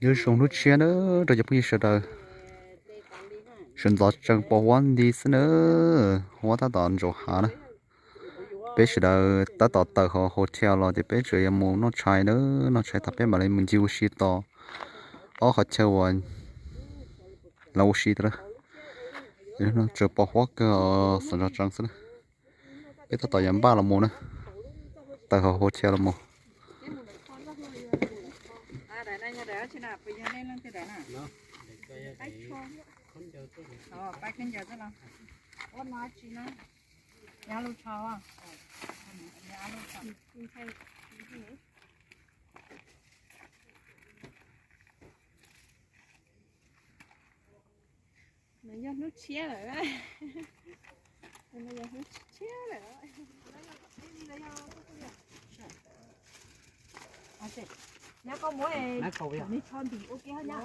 Nyob zoo hnub tshiab na rau cov phooj ywg sawv daws. Sawv ntxov tsees pom huab nti xwb na, huab tab tom ntsaum hav na. Peb sawv daws tab tom tawm hauv hotel los ces peb tseem yuav mus noj tshais na, noj tshais tas peb mam li mus ncig ua si tos ob qhov chaw uas lawv ua si tas na. Tseem pom huab kawg, sawv ntxov tsees xwb na. Peb tab tom yuav npaj los mus na, tawm hauv hotel los mus. Nws yog hnub tshiab lawm, nws yog hnub tshiab lawm. Nyob koj muab nws tsho ntim ua ke hos nyab.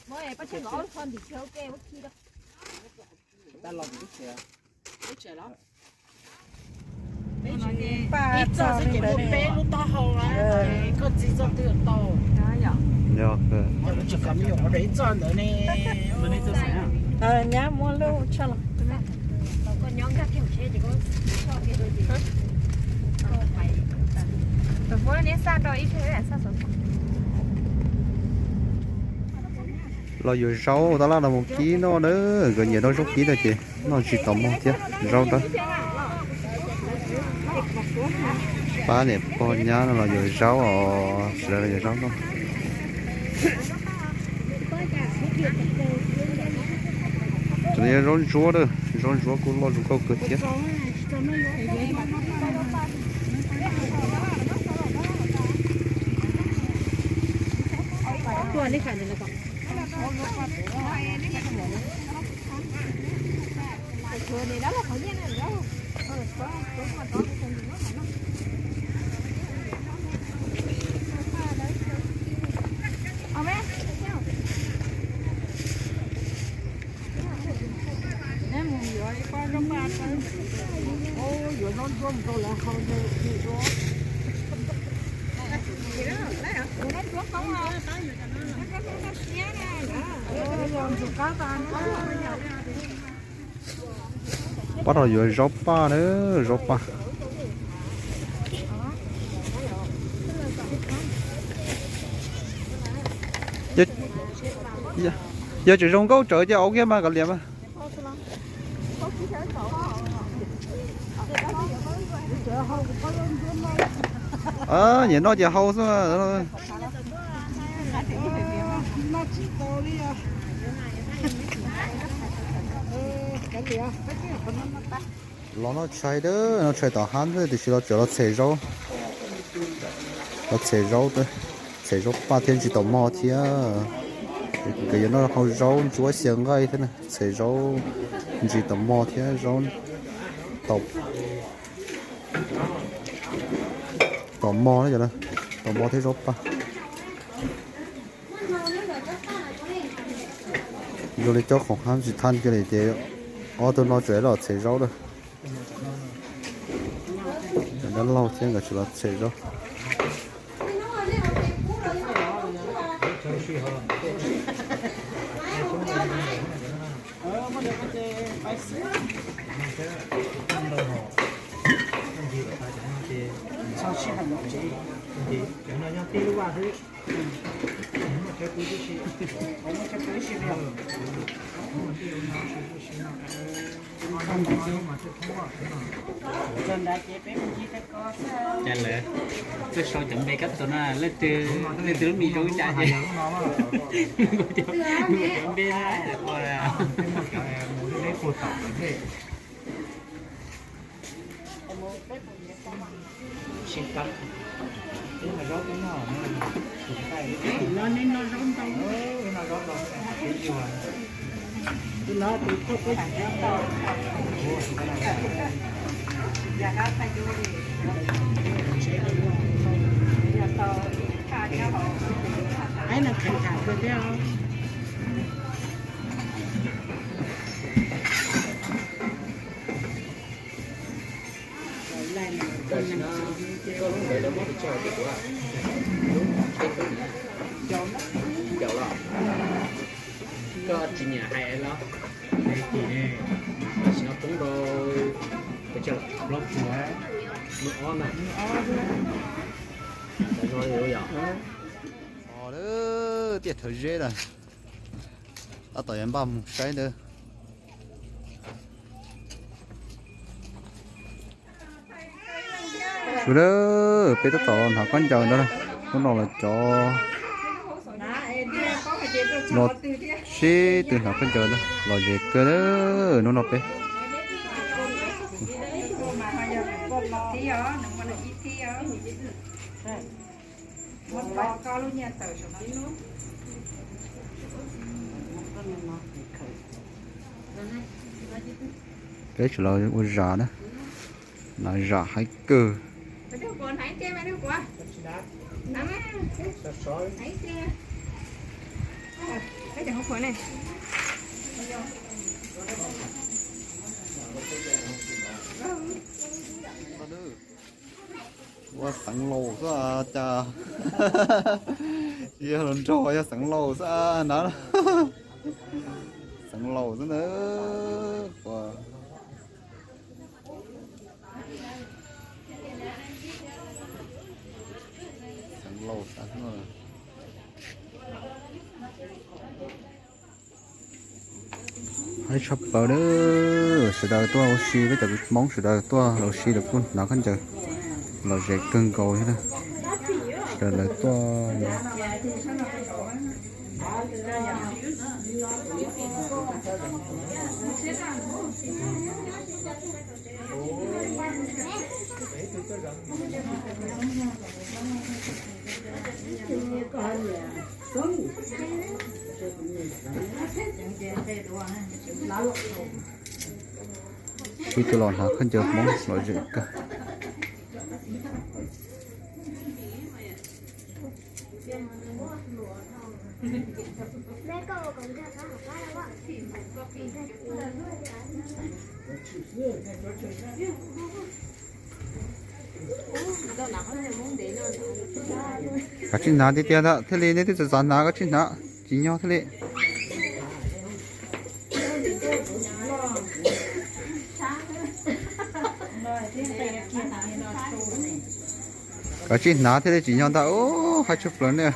Muab paj tseg los tsho ntim kiag ua ke ua khi rau. Ib txoj xwb ces muaj peb lub taub hau, koj txiv txoj twg tau. Tsis kam me nyuam qhuav de ib txoj ntawd ne. Nyab muab lub tsho los. Tus huab neb xaj rau ib tug xaj xov. Los yuav zaub tab laj los mus kib noj na, nkawd nyiam noj zaub kib no ces noj ntsis tau mog thiab zaub ntawd. Pab niam pog nyab no los yuav zaub os, sawv daws los yuav zaub noj. Cov no yog zaub ntsuab, zaub ntsuab kuj loj zoo nkauj kawg thiab. Pab no yuav zaub paj na, zaub paj. Yog tseem zoo nkauj tsawv ces au kiag mas kav liam mas. Nyiam noj ces hau xwb. Los noj tshais, noj tshais tom hab, tiam sis los tseem los txhem zaub. Los txhem zaub, txhem zaub paj thiab ntsis taum mog thiab. Nkawd yuav noj hau zaub ntsuab xyaw nqaij thiab na, txhem zaub ntsis taum mog thiab zaub taum mog na, taum mog thiab zaub paj. Zoo li cov khoom hab ntsis thaj kiag li ces ob tug no tseem los txhem zaub lawm. Dab laug thiab nkawd tseem los txhem zaub. Cas lawv txawj sau cov npe kab tus no, leej twg lub me zoo cas ces npe na. Koj lub ntawd lawv muab pes tsawg kuv? Lub peb tug na. Tsis caum los? Koj tsis nyiam hais los? Tam sim no poob rau pes tsawg lawm? Ob na. Os, tiaj rhawv zeb lawm. Tab tom yuav npaj mus saib ntawd. Sawv daws, peb tab tom los hnav khaub ncaws ntawd. Hnub no los cov los sib tw hnav khaub ncaws ntawd, lom zem kawg hnub no peb. Peb tseem los ua zam na, hnav zam haib kawg. Ua xeev laus xwb cas, tsis yog hluas nraug, yog xeev laus xwb na. Xeev laus xwb na. Xeev laus xwb. Haib tshaj plaws na. Sawv daws tuaj ua si, peb cov Hmoob sawv daws tuaj ua si lawv kuj hnav khaub ncaws, lom zem kawg nkaus thiab na. Sawv daws lawv tuaj. Sib tw los hnav khaub ncaws Hmoob lom zem kawg. Kav tsij hnav tiag tiag ntag thiaj li, nej twb txav txav hnav, kav tsij hnav, tsim nyog thiaj li. Kav tsij hnav thiaj li tsim nyog ntag. Ub, haib tshaj plaws ne.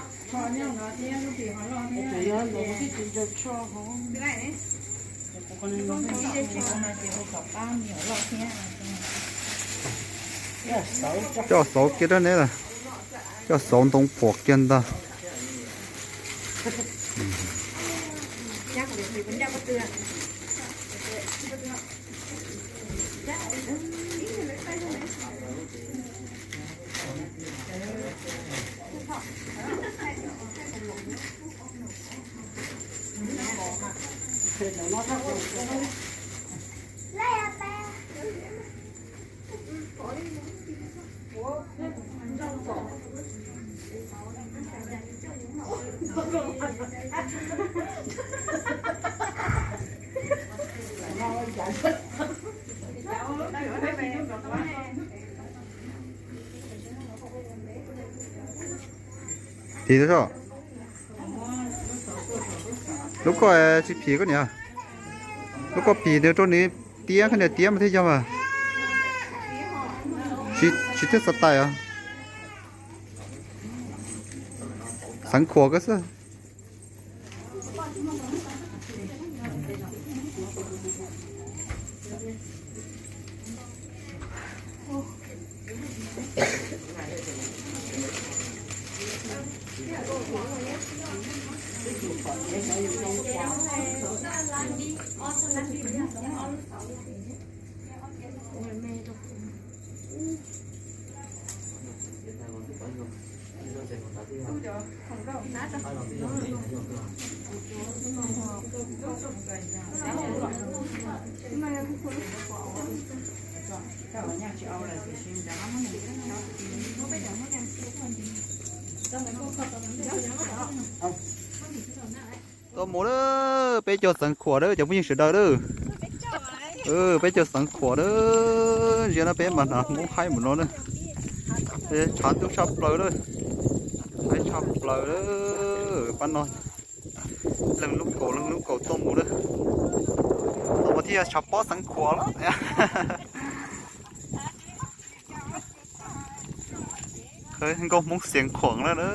Coj xauv kiag rau ne, coj xauv ntoo phuam kiag ntag. Phim tau so. Lub koj tsis phim koj niam. Lub koj phim nws rau nws tiab, koj niam tiab mas thiaj yog mas. Tsis thiaj xav tais os. Xeev Khuam koj xwb. Tuaj mus lawm, peb cov Xeev Khuam lawm cov phooj ywg sawv daws lawm. Peb cov Xeev Khuam lawm, ziag no peb mas hnav Hmoob haib mus no na. Tshav ntuj tshaj plaws lawm, tshav tshaj plaws lawm pab no. Leej lub kaus leej lub kaus tuaj mus lawm. Tuaj mus thiaj tshav pob Xeev Khuam lawm. Nkauj Hmoob Xeev Khuam lawm na.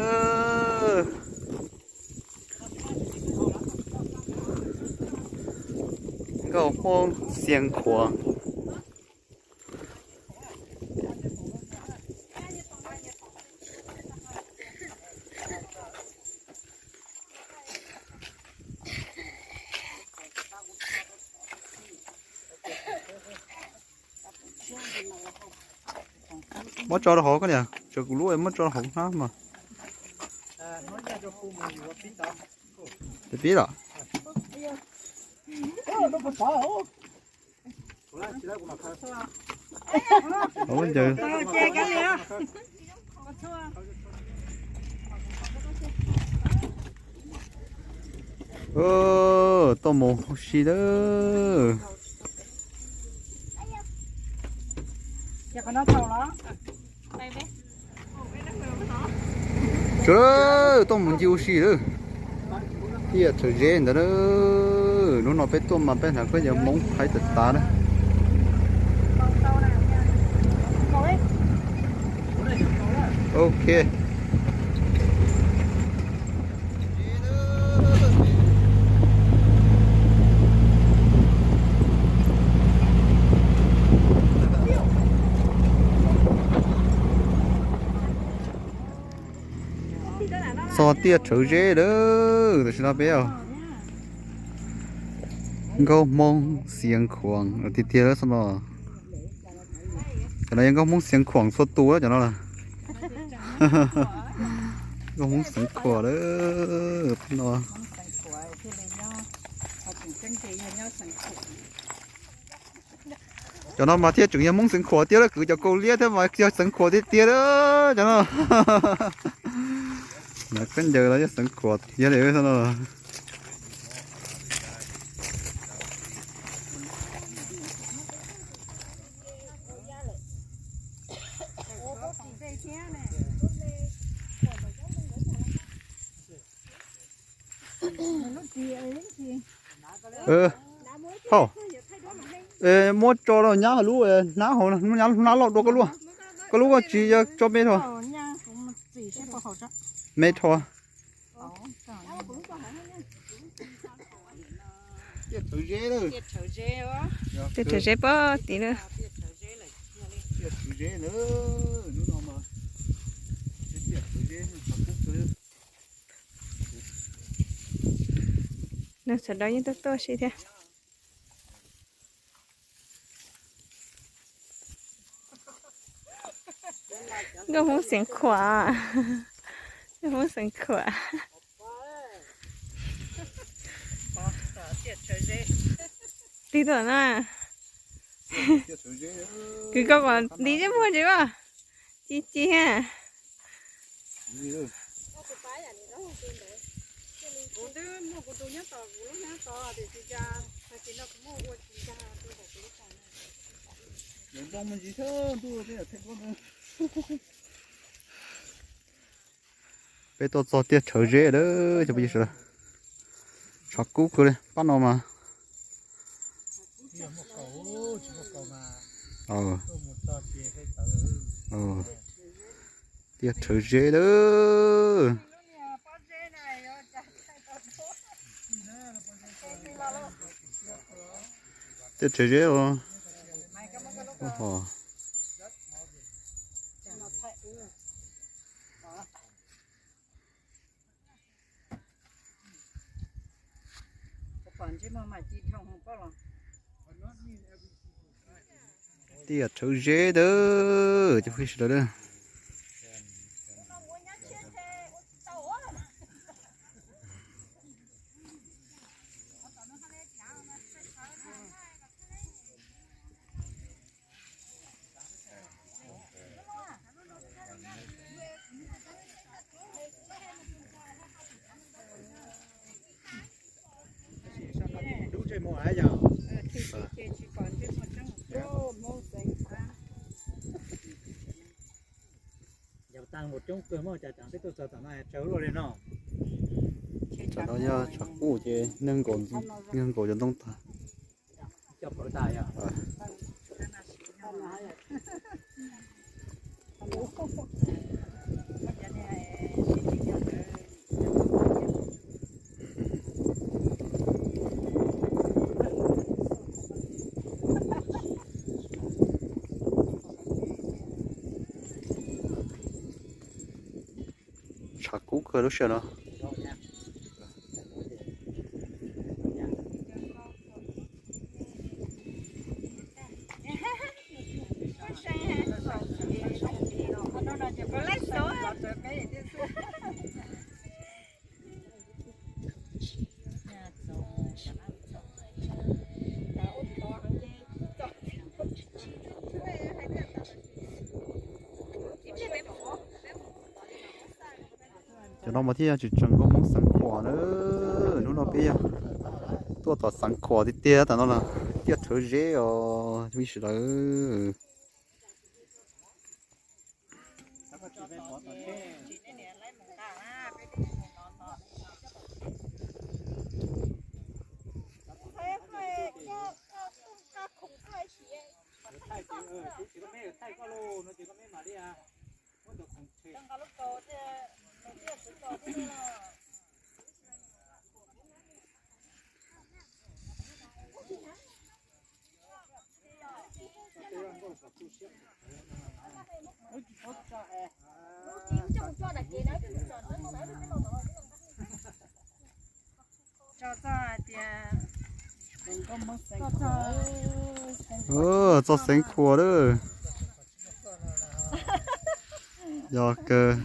Nkauj Hmoob Xeev Khuam. Muab tso rau hauv koj niam, tso kuv lub muab tso rau hauv hnab mas. Tis pib los. Ua ncaws. Tuaj mus ua si lawm. Sawv daws tuaj mus ncig ua si lawm. Tiaj Rhawv Zeb ntawd na. Hnub no peb tuaj mas peb hnav khaub ncaws Hmoob haib tas tas na. Ok. Txog tiaj Rhawv Zeb lawm, tam sim no peb Nkauj Hmoob Xeev Khuam tiag tiag lawm xwb no. Cov no yog Nkauj Hmoob Xeev Khuam txhua tus cov no lawm. Nkauj Hmoob Xeev Khuam lawm no. Cov no mas thiaj tseem yog Hmoob Xeev Khuam tiag lawm, kwv cov kaus liab thiab mas yog Xeev Khuam tiag tiag lawm cov no. Khaub ncaws los yog Xeev Khuam tiag li xwb no. Hauj, muab tso rau nyab hauv lub hnab hauv, hnab loj dua koj lub, koj lub koj tsis tso me dhau. Me dhau. Tiaj Rhawv Zeb pob tim na. Sawv daws yeej tuaj tuaj si thiab. Nkauj Hmoob Xeev Khuam, Nkauj Hmoob Xeev Khuam. Tig tuaj na. Kwv koj kom nti zeb muag ntsis as. Ci ci ha. Peb tuaj txog tiaj Rhawv Zeb lawm cov phooj ywg sawv daws. Tshav kub kawg li pab no mas. Tiaj Rhawv Zeb lawm. Tiaj Rhawv Zeb os. Tiaj Rhawv Zeb ntawd cov phooj ywg sawv daws. Coob kawg mas cas peb tuaj txog tom no tsawg luaj li no. Tam no yog tshav kub ces neeg nkaum, neeg nkaum cov ntoo tag. Tshav kub kawg lub sij hawm no. Cov no mas thiaj yog tseem nkauj Hmoob Xeev Khuam na. Hnub no peb yog tuaj tom Xeev Khuam tiag tiag, tam no na, tiaj rhawv zeb os cov phooj ywg sawv daws. Txog Xeev Khuam lawm. Yog kawg.